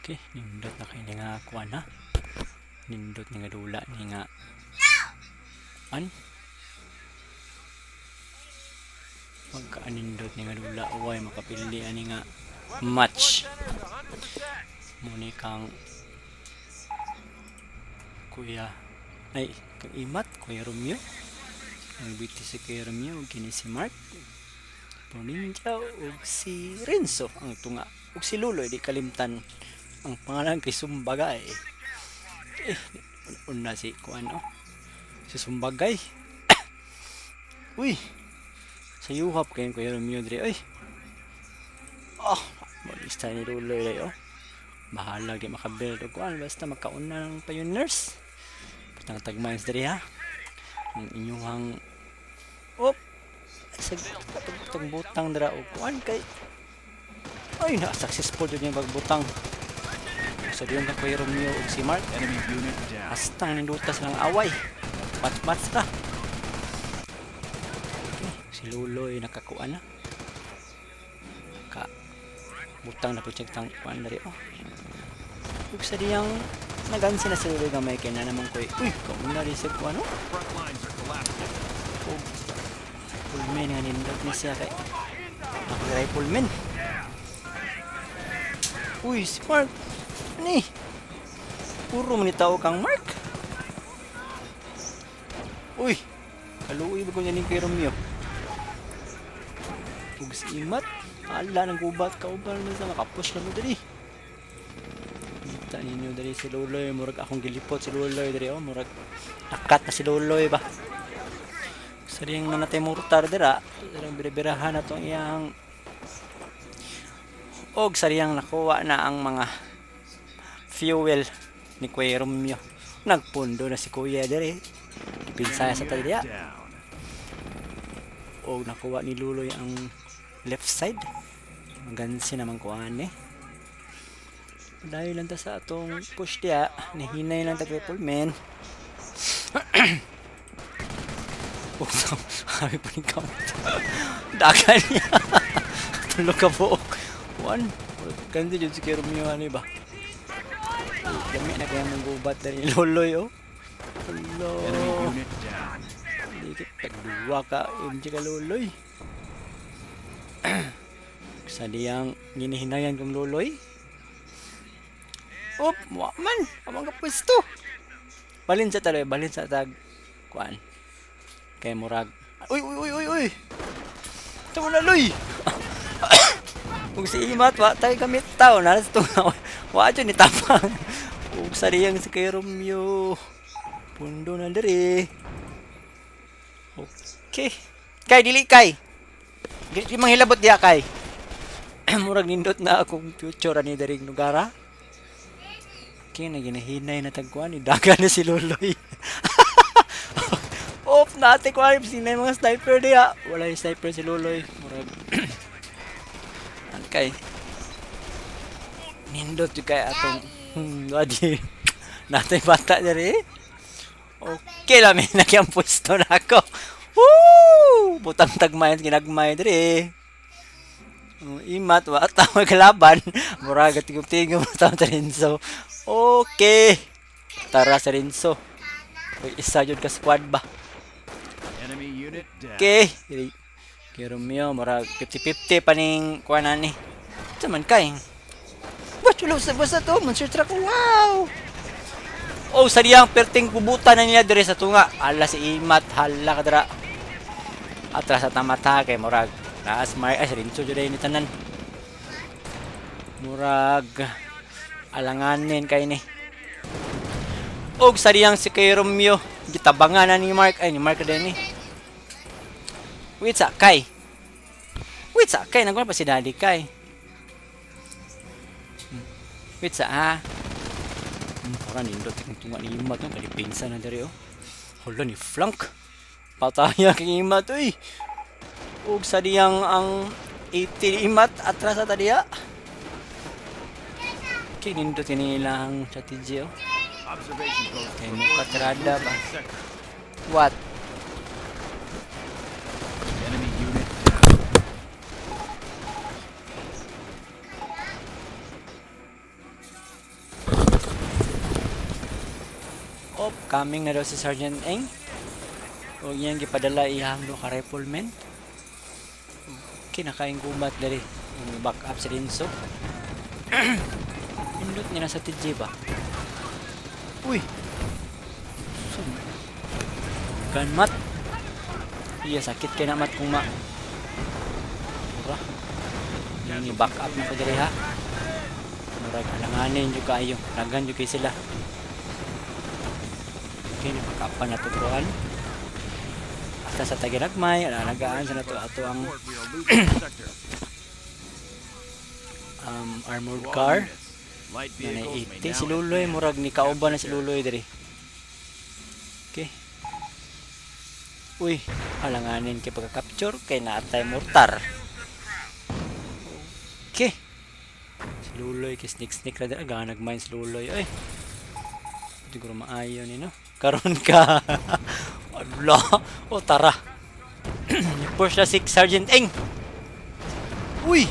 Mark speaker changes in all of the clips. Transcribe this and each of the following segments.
Speaker 1: Okay, nindot na kay nga kuan ha. Nindot ni nga dula ni nga an pagkaanindot ni nga dula, way makapili ani nga match. Muni kang kuya ay kang Imat, Kuya Romeo. Ang biti si Kuya Romeo, kini si Mark Poninja ug si Renzo ang tunga ug si Luloy, di kalimtan ang pangalan kay Sumbagay. Eh, una si kuan oh. Si Sumbagay. Uy. Sa yuhap kayo Kuya Romeo dre oy. Oh, mo ni Luloy dai oh. Bahala di makabuild og kuan basta makauna ng pioneers. Patang tagmines diri ha. Ang inyuhang op sa tag butang dira og kuan kay ay na successful jud yung pagbutang. Sa diyon kang Kuya Romeo ug si Mark.
Speaker 2: Enemy unit down.
Speaker 1: Hasta ninduta silang away. Match-match ra. Okay, si Luloy nakakuan na. Ka butang na po siya tang kuan diri oh. Ug sa diyang nagansi na si Luloy gamay kay na naman koy. Uy, kauna rin siya kuan oh.
Speaker 2: Front lines are collapsing.
Speaker 1: Og rifleman nga nindot ni siya kay ako rifleman. Uy, si Mark. Ani? Puro man ni tao kang Mark. Uy, kaluoy ba ko niya ni kay Romeo? Ug si Imat, ala ng gubat kauban man sa makapush na mo diri. Kita ninyo diri si Loloy, murag akong gilipot si Loloy diri oh, murag nakat na si Loloy ba. Sa diyang nanatay mortar dira, dirang bira-birahan na tong iyang og sa diyang nakuha na ang mga fuel ni Kuya Romeo. Nagpundo na si Kuya diri. Pinsaya sa
Speaker 2: Enemy
Speaker 1: tali diya.
Speaker 2: unit down.
Speaker 1: Og nakuha ni Luloy ang left side. Magansi naman kuan eh. Dahil lang ta sa atong push diya, nahinay lang ta rifleman. Ug sabi pa ni kamot. Dagan niya. Tulo ka buok. One. Ganti jud si Kuya Romeo ani ba? Lami na kaya mong gubat diri ni Loloy oh. Hello.
Speaker 2: Enemy unit down.
Speaker 1: Dikit tagduwa ka MG ka Loloy. Sa diyang ginihinayan kong Loloy. Op, wa man. Amang ka pwesto. Balin sa taloy, balin sa tag kuan. Kay murag. Uy, uy, uy, uy, uy. Ito na loy. Ug si Imat wa tay gamit tao na sa tunga. Wa jud ni tapang. Ug sa diyang si kay Romeo. Pundo na diri. Okay. Kay dili kay. Di di manghilabot diya kay. Murag nindot na akong future ani diri lugara. Okay, na ginahinay na tagkuan ni daga na si Loloy. Off na ate ko ay sinay mga sniper diya. Wala yung sniper si Loloy. Murag kay nindot yung kay atong wadi natay bata diri. Okay lang may nagyang pwesto na ako. Woo! Butang tagmay ginagmay diri. Oh, imat wa ta maglaban. Murag tigom-tigom ta sa Renzo. Okay. Tara sa Renzo. Uy, isa jud ka squad ba.
Speaker 2: Enemy unit down.
Speaker 1: Okay. Dili. Kay Romeo murag 50-50 pa ning kuan ani. Sa man kay. Wa chulo sa basta to, monster truck. Wow. Oh, sa diyang perting kubutan na nila dire sa tunga. Ala si Imat, hala ka dira. Atras sa tamata kay murag taas may ay Renzo jud ni tanan. Murag alanganin kay ni. Og sa diyang si kay Romeo gitabangan na ni Mark ay ni Mark din ni. Wait sa kay. Wait sa kay nagwa pa si Daddy kay. Wait sa ha. Para nindot yung tunga ni Imat no kay pinsa na diri oh. Hala ni flank. Pataya kay Imat uy. Ug sa diyang ang 80 Imat atras sa tadiya. Okay, nindot ini ilang strategy oh.
Speaker 2: Observation post
Speaker 1: Kay
Speaker 2: for
Speaker 1: mo katrada ba?
Speaker 2: sector.
Speaker 1: What?
Speaker 2: Enemy unit down.
Speaker 1: Coming na daw si Sergeant Eng. O iyang gipadala iyang duha ka rifleman. Okay, nakaing gubat diri. Back up si Renzo. Pindot niya na sa TJ ba? Uy! Gun mat. Iya, sakit kay na mat kung ma. Mura. Yung back up na ko diri ha. Murag alanganin jud kaayo. Daghan jud kay sila. Okay, ni back up pa na to kuan. Hasta sa tagiragmay, alagaan sa nato ato ang
Speaker 2: Report we are losing the sector.
Speaker 1: Armored
Speaker 2: To all
Speaker 1: car.
Speaker 2: units, light
Speaker 1: Na
Speaker 2: vehicles may
Speaker 1: 80
Speaker 2: now
Speaker 1: si Luloy,
Speaker 2: advance.
Speaker 1: Murag ni kauban na si
Speaker 2: Capture
Speaker 1: Luloy diri. Okay. Uy, alanganin kay pagka-capture kay naatay mortar. Okay. Si Luloy kay sneak sneak ra diri, aga nagmine si Luloy ay. Siguro maayo ni no. Karon ka. Ala, o tara. Push na si Sergeant Eng. Uy!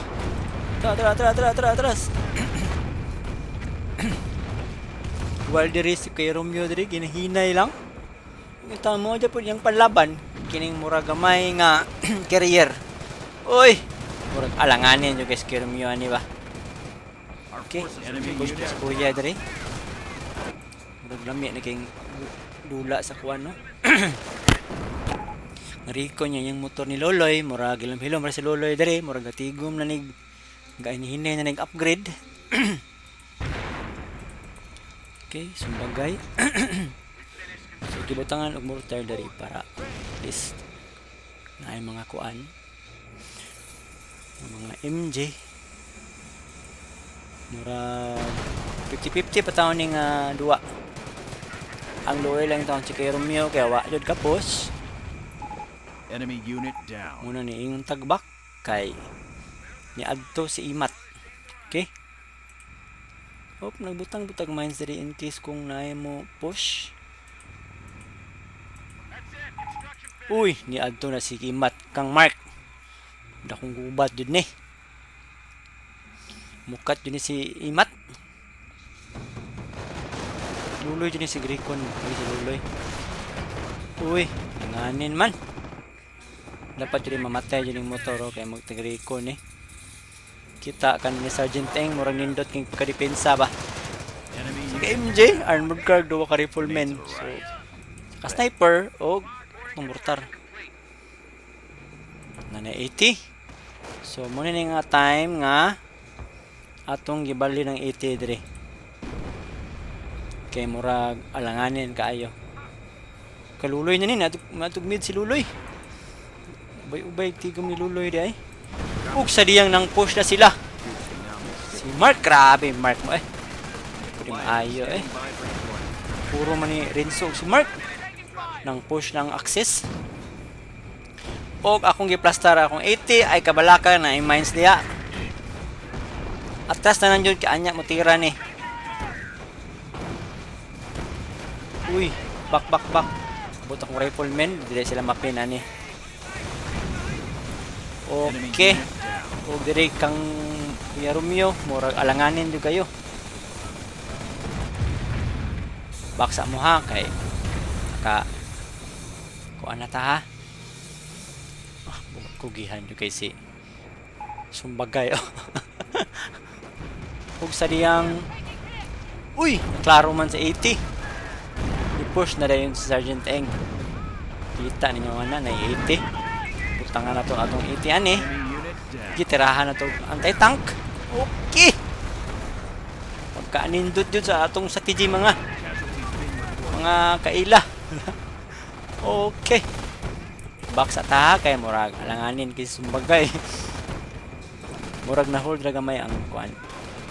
Speaker 1: Tara, tara, tara, tara, tara, atras. While diri si kay Romeo diri ginahinay lang. Yung tamo dyan po niyang panlaban kining murag gamay nga carrier. Uy! Murag alanganin yung guys kay Romeo ani ba.
Speaker 2: Our
Speaker 1: Okay,
Speaker 2: forces are being
Speaker 1: push
Speaker 2: unit
Speaker 1: si kuya diri. Murag lami na kayong dula sa kuan no. Nariko niya yung motor ni Loloy, murag hilom-hilom ra si Loloy diri, murag gatigom na nig gainihinay na nig upgrade. Okay, sumbagay. So gibutangan og mortar diri para at least naay mga kuan, ang mga MJ. Murag 50-50 pa taon ning duwa. Ang luoy lang taon si kay Romeo kay wa jud kapos.
Speaker 2: Enemy unit down.
Speaker 1: Muna ni ingon tagbak kay ni adto si Imat. Okay. Hop, nagbutang-butang mines diri in case kung naay mo push. Uy, ni adto na si Imat kang Mark. Dakong gubat jud ni. Mukat jud ni si Imat. Luloy jud ni si Gricon. Uy, si Luloy. Uy, nganin man. Dapat jud ni mamatay jud yung motor oh, kay magtag-recon eh. Kita kan ni Sergeant Eng murag nindot king pagkadepensa ba.
Speaker 2: Enemy
Speaker 1: Sa
Speaker 2: unit
Speaker 1: MJ, armored car, duha ka rifleman. So, saka sniper o itong mortar. Na na 80. So, muna ni nga time nga atong gibali ng 80 dire. Kay murag alanganin kaayo. Kaluloy na ni natug natug mid si Luloy. Ubay-ubay tigom ni Luloy di ay. Ug sa diyang nang push na sila. Si Mark, grabe Mark mo eh. Pwede maayo eh.
Speaker 2: standing by for deployment.
Speaker 1: Puro man ni Renzo ug si Mark nang push ng access. Og akong giplastar akong 80 ay kabalaka na mines diha. Atras na nandiyon kay anya mo tira ni. Uy, back back back. Abot akong rifleman, dili sila mapin ani.
Speaker 2: Enemy
Speaker 1: Okay.
Speaker 2: unit down.
Speaker 1: Og diri kang Kuya Romeo, murag alanganin jud kayo. Baksa mo ha kay ka kuan na ta ha. Ah, kugihan jud kay si Sumbagay. Oh. Ug sa diyang uy, klaro man sa 80. I-push na dayon si Sergeant Eng. Kita ninyo ana na 80. Butangan na to atong 80 ani.
Speaker 2: Enemy unit down.
Speaker 1: Gitirahan na to anti-tank. Okay. Pagkaanindot yun sa atong sa TG mga
Speaker 2: Casualties being reported.
Speaker 1: mga kaila. Okay. Back sa taha kay murag alanganin kay sumbagay. Murag na hold ra gamay ang kuan.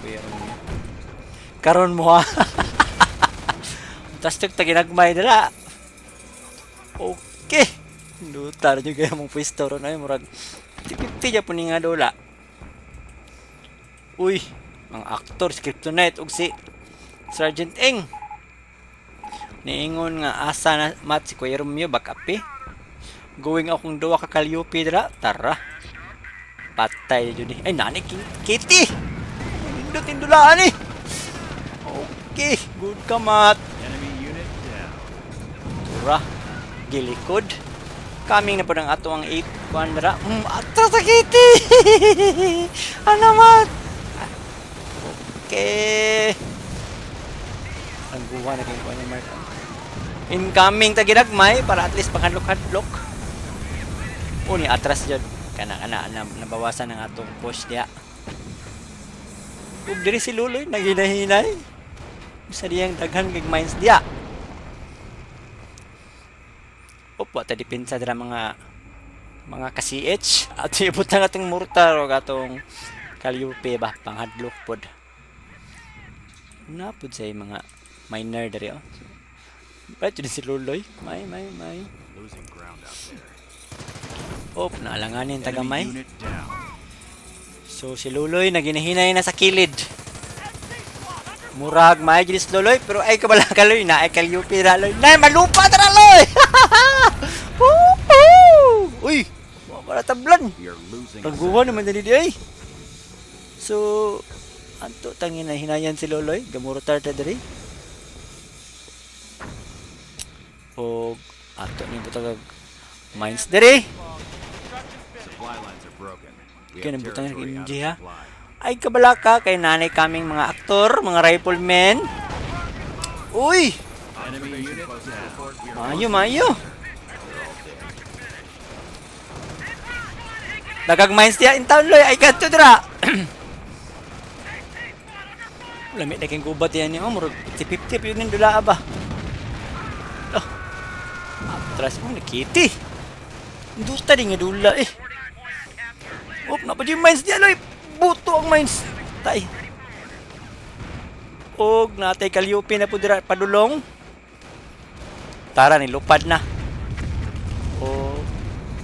Speaker 1: Kuya Romeo. Karon mo ha. Tastik ta ginagmay dira. Okay. Duta ra jud kay mong pwesto ron ay murag 50 ja ni nga dula. Uy, ang aktor si Kryptonite ug si Sergeant Eng. Niingon nga asa na mat si Kuya Romeo back up eh. Going akong duwa ka kalyupi dira, tara. Patay jud ni. Ay nani King Kitty. Nindot indulaan eh. Okay, good ka mat.
Speaker 2: Enemy unit down.
Speaker 1: Ra. Gilikod. Coming na po ng ato ang 8 kuan ra. Atras sa kiti. Ano man? Okay. Ang guwa na kayong kuan ni Mark. Incoming ta ginagmay para at least panghadlok-hadlok. O ni atras jud. Kana kana na, nabawasan ang atong push diya. Ug diri si Luloy naginahinay. Sa diyang daghan kay mines diya. Opo, ta depensa dira mga ka-CH at ibutang atong mortar o atong kalyupe ba panghadlok pod. Na pod say mga miner diri oh. Right jud si Luloy. May may may.
Speaker 2: Losing ground out there.
Speaker 1: Op, naalanganin
Speaker 2: Enemy
Speaker 1: tagamay.
Speaker 2: unit down.
Speaker 1: So si Luloy naginahinay na sa kilid. Murag may jud si Luloy pero ay kabala kaloy na ay kalyupi ra loy. Nay malupa tara loy. Woohoo! Uy, wa tablan.
Speaker 2: We are losing a
Speaker 1: Pagguwa naman dali di ay. So anto tangin na hinayan si Loloy, gamurtar ta diri. Og ato ni butang mines diri.
Speaker 2: Supply lines are broken. We
Speaker 1: Okay,
Speaker 2: have
Speaker 1: nabutang na
Speaker 2: territory
Speaker 1: kay
Speaker 2: out
Speaker 1: MJ,
Speaker 2: of
Speaker 1: ha?
Speaker 2: supply.
Speaker 1: Ay kabalaka kay nanay kaming mga aktor, mga riflemen. Uy!
Speaker 2: Enemy unit down. We are
Speaker 1: Mayo, mayo. Dagag mines diya in town loy, ay kadto dira. Lami na kayong gubat yan niyo, murag 50-50 yun yung dula ba. Oh. Atras mo nakiti. Duta di nga dula eh. Op, napa yung mines diya loy. Buto ang mines. Tay. Og natay kalyupi na po dira padulong. Tara ni lupad na.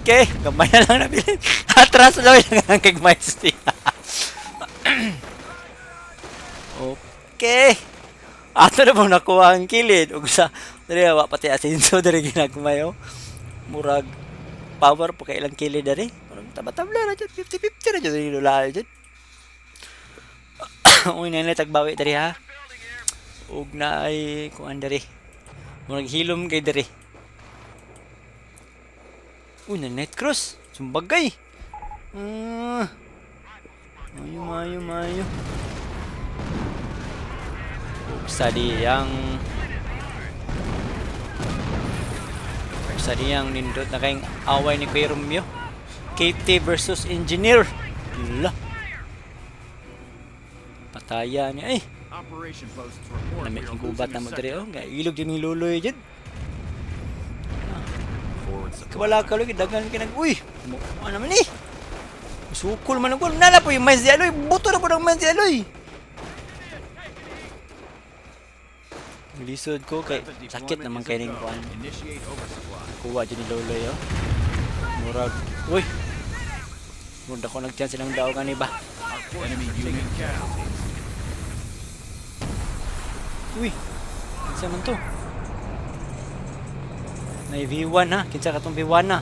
Speaker 1: Okay, gamay na lang nabilin. Atras loy lang ang kag mines diya. Okay. Ato na mo nakuha ang kilid ug sa diri wa pati asinso diri ginagmay oh. Murag power po kay ilang kilid diri. Murag taba-tabla ra jud 50-50 ra jud diri dula jud. Uy nanay tagbawi diri ha. Ug naay kuan diri. Murag hilom kay diri. Uy, na net cross. Sumbagay. Ah. Mayo, mayo, mayo. Ug sa diyang nindot na kayong away ni Kuya Romeo. KT versus Engineer. La. Pataya niya eh.
Speaker 2: Operation posts report
Speaker 1: Nami
Speaker 2: we are
Speaker 1: kang gubat
Speaker 2: losing
Speaker 1: na
Speaker 2: a
Speaker 1: mo diri
Speaker 2: sector.
Speaker 1: oh. Nga ilog jud ni Luloy jud.
Speaker 2: Forward supply.
Speaker 1: Kawala ka loy daghan kay nag uy. Mo ano naman eh. Sukol man ang nala po yung mines di aloy. Buto na po ng mines di aloy. Lisod ko kay
Speaker 2: Rapid
Speaker 1: sakit
Speaker 2: deployment
Speaker 1: naman
Speaker 2: is
Speaker 1: kay
Speaker 2: a
Speaker 1: ning
Speaker 2: go.
Speaker 1: kuan.
Speaker 2: Initiate oversupply.
Speaker 1: Kuha dyan ni Loloy oh. Murag uy. Murag ako nag-chance silang daog ani ba.
Speaker 2: Enemy unit casualties.
Speaker 1: Uy. Kinsa man to? Nay V1 ha, kinsa katong V1 na?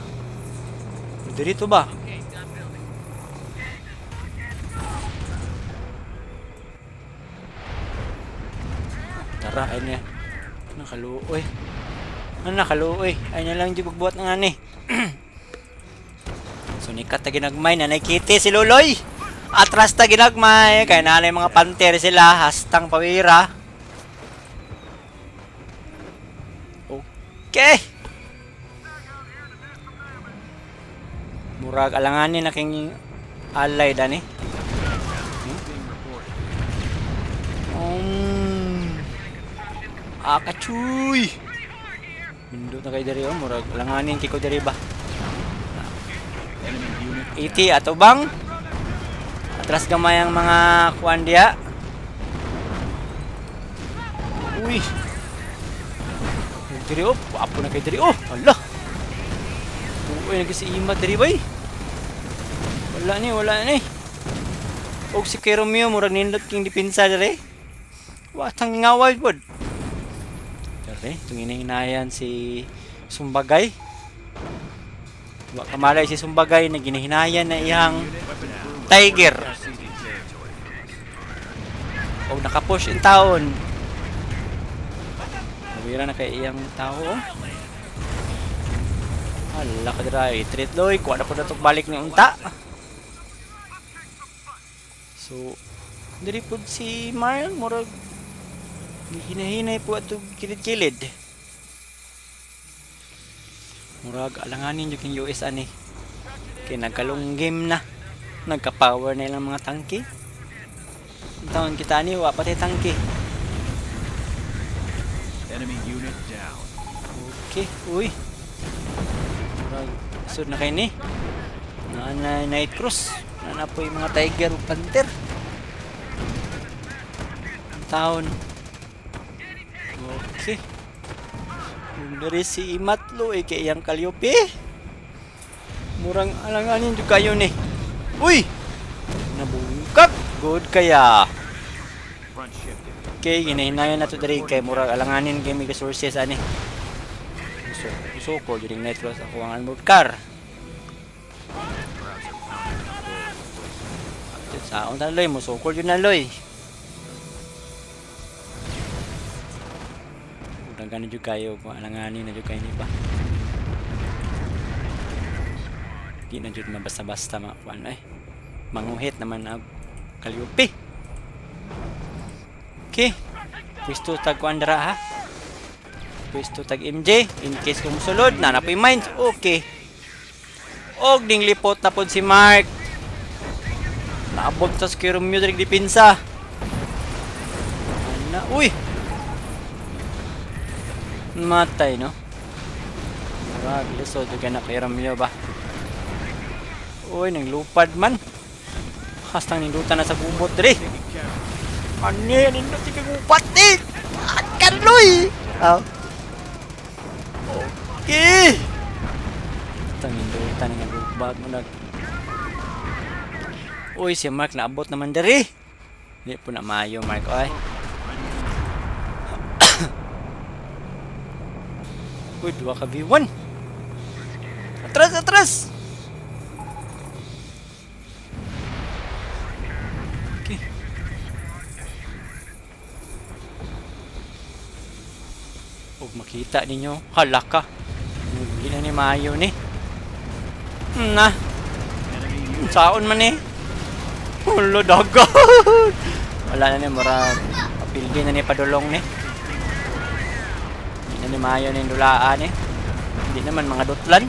Speaker 1: Diri to ba? Tara, ay niya. Nakaluoy. Ano nakaluoy? Ay na lang di buhat ng ani. So nikat ta ginagmay nanay Kitty si Luloy. Atras ta ginagmay kay nanay mga panter sila hastang pawira. Okay. Murag alanganin na king alay dani.
Speaker 2: Being reported.
Speaker 1: Akachuy. Mindot na kay diri oh, murag alanganin kay ko diri ba.
Speaker 2: Enemy unit
Speaker 1: 80 ato bang? Atras gamay ang mga kuan diya. Uy. Diri oh, apo na kay diri oh. Hala. Uy, nag si Ima diri bay. Wala ni, wala ni. Og si Kuya Romeo murag nindot king depensa diri. Watang ngaway pod. Diri, tungin-hinayan si Sumbagay. Wa kamalay si Sumbagay na ginahinayan na iyang
Speaker 2: Weapon crew
Speaker 1: Tiger.
Speaker 2: reporting seizing territory from us.
Speaker 1: Og nakapush in taon. Nawira na kay iyang tao. Oh. Hala ka dira, retreat loy, kuha na po na balik ni unta. So, diri pod si Marl, murag hinahinay po ato kilid-kilid. Murag alanganin jud king US ani. Kay nagkalong game na. Nagka-power na ilang mga tangke. Taon kita ni wa pa tay tangke.
Speaker 2: Enemy unit down.
Speaker 1: Okay, uy. Murag sud na kay ni. Naa na night cruise. Naa na po yung mga tiger ug panther. Ang taon. Okay. Ug diri si Imatlo eh, kay iyang kalyopi. Murang alanganin jud kayo ni. Uy! Nabungkag. Good kaya.
Speaker 2: Front shifted.
Speaker 1: Okay, hinahinayan na to diri kay murag alanganin kay may resources ani. So, so ko during night cross ako ang armored car.
Speaker 2: Krauts are pounding on forward.
Speaker 1: Sa akong taloy, musukol yun na loy. Unang gani jud kayo kung alanganin na jud kayo ni ba. Di na jud mabasta-basta makuan ay. Manguhit naman ang kalyupi. Okay. Pwesto tag kuan dara ha. Pwesto tag MJ in case kung musulod na napoy mines. Okay. Og ding lipot na pod si Mark. Naabot sa si Romeo diri depensa. Ana, uy. Matay no. Murag lisod jud na kay Romeo ba. Uy, nang lupad man. Hastang nindutan na sa gubot diri.
Speaker 2: Taking casualties.
Speaker 1: Ano yan? Nindot yung kagupat eh! Kaloy! Ah. Okay! Tang nindutan nga gubat mo nag... Uy, si Mark naabot naman diri. Hindi po na maayo, Mark. Oy. Uy, duha ka V1. Atras, atras! Okay. Ug makita ninyo, hala ka. Hindi na ni maayo ni. Na,
Speaker 2: Enemy unit
Speaker 1: saon man eh. Hulo dagat. Wala na ni mura papildi na ni padulong ni. Hindi na ni maayo ni dulaan eh. Hindi naman mga dutlan.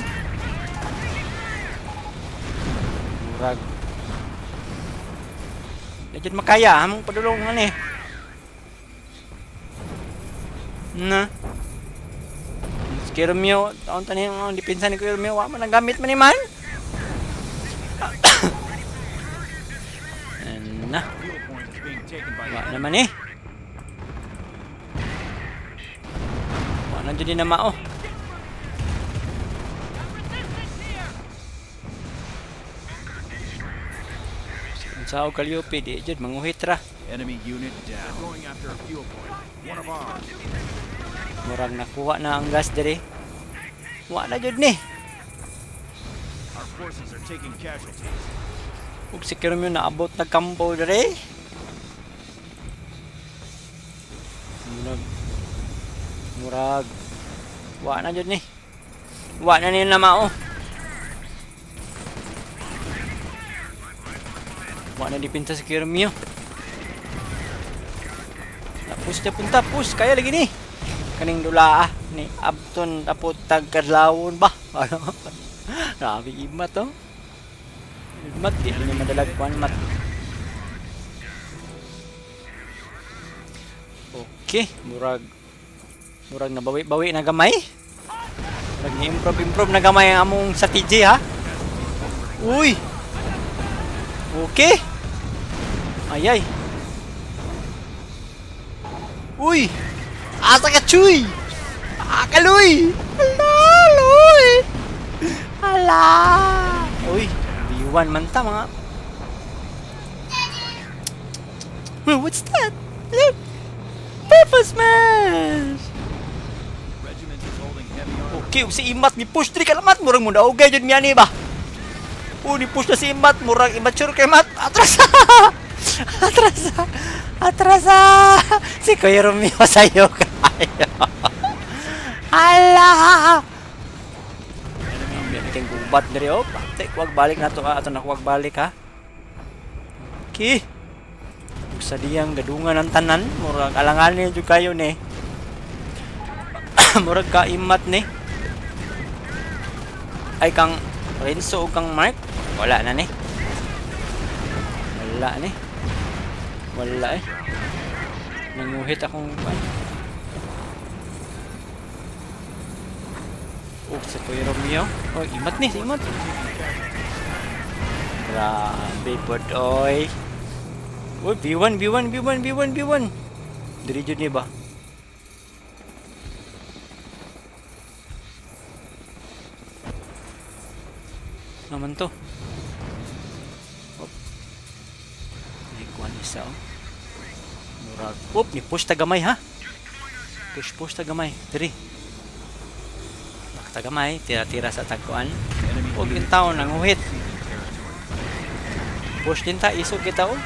Speaker 1: Murag. Legit makaya among padulong ani. Na. Si Kuya Romeo, taon tanin ang depensa ni Kuya Romeo, wa man ang gamit man ni man. Na,
Speaker 2: fuel point is being taken by
Speaker 1: wa naman eh. Wa na jud na mao. Sa og kalyopi di jud manguhit ra.
Speaker 2: Enemy unit down. They're going after a fuel point. One of ours.
Speaker 1: Murag nakuha na ang gas diri. Wa na jud ni.
Speaker 2: Our forces are taking casualties.
Speaker 1: Ug si Kuya Romeo naabot na kampo diri. Murag murag wa na jud ni. Wa na ni na mao. Wa na dipinta si Kuya Romeo. Tapos na punta, push kaya lagi ni. Kaning dula ah, ni Abton tapos tagkadlawon ba? Ano? Grabe imat oh. Imat di niya madalag kuan mat. Okay, murag murag nabawi-bawi na gamay. Murag ni improve improve na gamay ang among sa TJ ha. Uy. Okay. Ayay. Uy. Asa ka chuy? Ah, kaloy. Ala, loy. Ala. Uy, B1 man ta mga. Wait, what's that? Look. Purple smash.
Speaker 2: Regiment is holding heavy armor.
Speaker 1: Okay, ug si Imat ni push diri kalamat murag mo daogay jud miya ni ba. Oh, ni push na si Imat, murag immature kay Mat. Atras. Atras. Atras. Si Kuya Romeo sayo kayo. Hala. Daghan gubat diri oh. Patay, wag balik na to ha. Ato na wag balik ha. Okay. Ug sa diyang gadungan ang tanan, murag alanganin jud kayo ni. Murag kaimat ni. Ay kang Renzo ug kang Mark, wala na ni. Wala ni. Wala eh. Nanguhit akong ay. Oh, si Kuya Romeo. Oh, imat ni, si imat. Grabe pod oy. Uy, B1, B1, B1, B1, B1. Diri jud ni ba? Naman to. Op. May kuan isa oh. Murag. Op, ni push ta gamay ha. Push push ta gamay. Diri. Bakta gamay, tira-tira sa tagkuan.
Speaker 2: Enemy
Speaker 1: Og
Speaker 2: unit
Speaker 1: in town ang uhit.
Speaker 2: seizing territory.
Speaker 1: Push din ta, isog kita oh.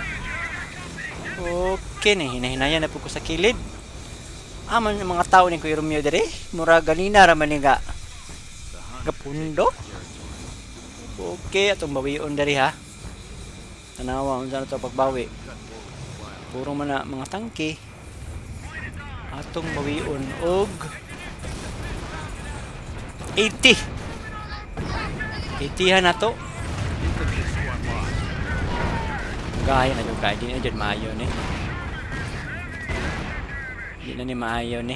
Speaker 1: Okay ni, hinahinayan na po ko sa kilid. Aman ang mga tao ni Kuya Romeo diri, mura ganina ra man ni ga
Speaker 2: The Huns
Speaker 1: gapundo.
Speaker 2: territory.
Speaker 1: Okay, atong bawion diri ha. Tanawa unsa na to pagbawi.
Speaker 2: Cut forward supply lines.
Speaker 1: Puro man na mga tangke. Atong bawion og 80. 80 na to.
Speaker 2: Infantry squad lost.
Speaker 1: Gaya na jud kay di na jud maayo ni. Di na ni maayo ni.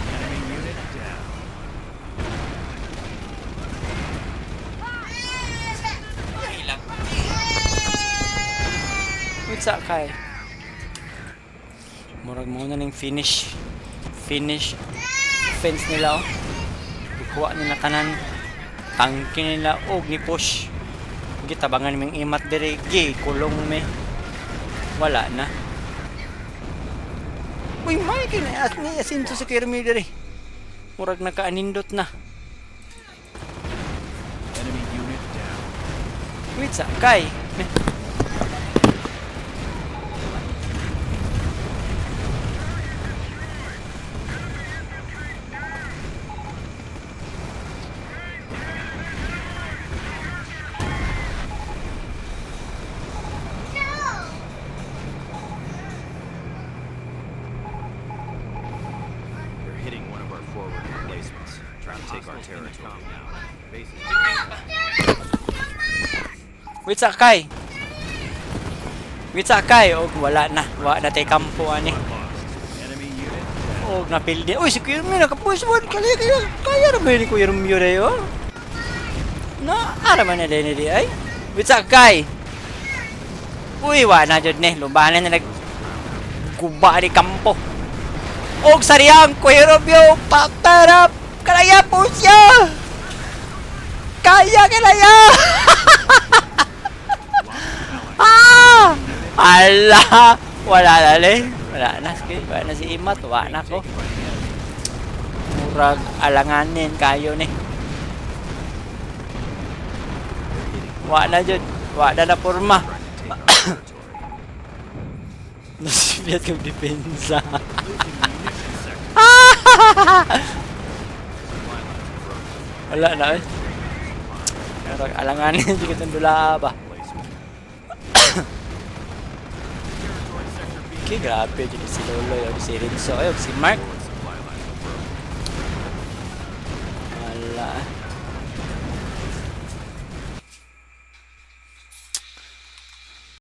Speaker 2: Enemy unit down.
Speaker 1: Wait sa kay. Murag mo na ning finish. Finish fence nila oh. Gikuha nila tanan. Tangke nila og ni push. Gitabangan ming imat diri gi kulong me. Wala na. Uy, may kini as ni asinto sa Kirmi diri. Murag nakaanindot na.
Speaker 2: Enemy unit down.
Speaker 1: Wait sa kay.
Speaker 2: They're hitting one of our forward emplacements, trying to take our territory. Base is
Speaker 1: Wait sa kay. Wait sa kay og wala na. Wa na tay kampo ani.
Speaker 2: lost. Enemy unit down.
Speaker 1: Og napildi. Uy, si Kuya Romeo naka-push one. Kaya kaya kaya ra ba ni Kuya Romeo dayo? Na, ara man na din di ay. Wait sa kay. Uy, wa na jud ni. Lubanan na nag guba ni kampo. Og sariyang Kuya Romeo patarap. Kalaya po siya. Kaya kalaya. Ah! Ala! Wala na le. Wala na. Sige, wala na si Imat. Wala na ko.
Speaker 2: Taken by the enemy.
Speaker 1: Murag alanganin kayo ni.
Speaker 2: They're hitting
Speaker 1: Wala na jud. Wala na porma.
Speaker 2: trying to take our territory.
Speaker 1: Nasibiyat kang depensa.
Speaker 2: Losing munition sector. Supply lines are broken.
Speaker 1: Wala na eh. Murag alanganin di kitang dula ba.
Speaker 2: Placement. Territory sector B.
Speaker 1: Okay, grabe jud si Lolo, og si Renzo, ay, og si Mark.
Speaker 2: Forward supply lines are broken.
Speaker 1: Wala.